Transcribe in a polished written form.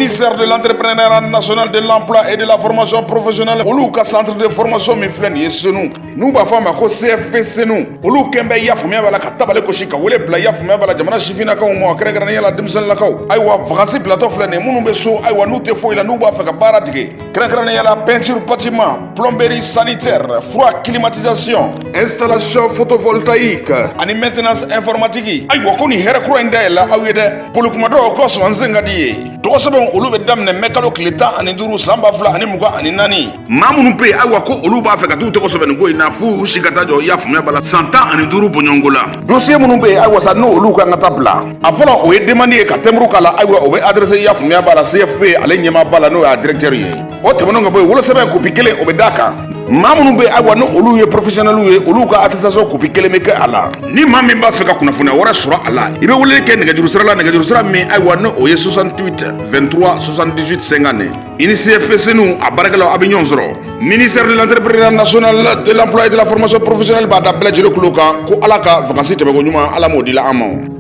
Ministère de l'Entrepreneuriat national, de l'Emploi et de la Formation professionnelle, olu ka centre de formation min filɛ nin ye Senu, n'u b'a fɔ a ma ko CFP Senu, olu kɛn bɛ, i y'a faamuya b'a la, ka tabale gosi ka wele bila, i y'a faamuya b'a la, jamana sifinnakaw ma, kɛrɛnkɛrɛnnenya la denmisɛnninlakaw. Ayiwa, vacances bilatɔ filɛ nin ye, minnu bɛ so, ayiwa, n'u tɛ foyi la, n'u b'a fɛ ka baara dege, kɛrɛnkɛrɛnnenya la peinture bâtiment, plomberie sanitaire, froid, climatisation, installation photovoltaïque ani maintenance informatique. Ayiwa, ko nin hɛrɛ kura in dayɛlɛla aw ye dɛ. Bolikumadɔ ko sɔn sen ka di ye. Tɔgɔsɛbɛnw, olu bɛ daminɛ mɛ kalo tile 15 san 2024. Maa minnu bɛ yen, ayiwa, ko olu b'a fɛ ka t'u tɔgɔ sɛbɛn nin ko in na, f'u si ka taa jɔ, i y'a faamuya b'a la, san 15 bɔɲɔgɔnko la. Dossier minnu bɛ yen, ayiwa sa, n'o olu kan ka taa bila, a fɔlɔ, o ye demande ye ka timbre k'a la. Ayiwa, o bɛ adressé, i y'a faamuya b'a la, CFP ale ɲɛmaa b'a la, n'o y'a directeur ye. O tɛmɛnen ka bɔ yen, wolosɛbɛn copie kelen, o bɛ d'a kan. Maa minnu bɛ yen, ayiwa, ni olu ye professionnels ye, olu ka attestation copie kelen bɛ kɛ a la. Ni maa min b'a fɛ ka kunnafoniya wɛrɛ sɔrɔ a la, i bɛ weleli kɛ nɛgɛjuru sira la, nɛgɛjuru sira min, ayiwa, ni o ye 68 23 78 50. I ni CFP Senu a baarakɛlaw, a bɛ ɲɔgɔn sɔrɔ. Ministère de l'Entrepreneuriat national, de l'Emploi et de la Formation professionnelle b'a da bɛɛ lajɛlen kulo kan ko Ala ka vacances tɛmɛko ɲuman, Ala m'o di la an ma.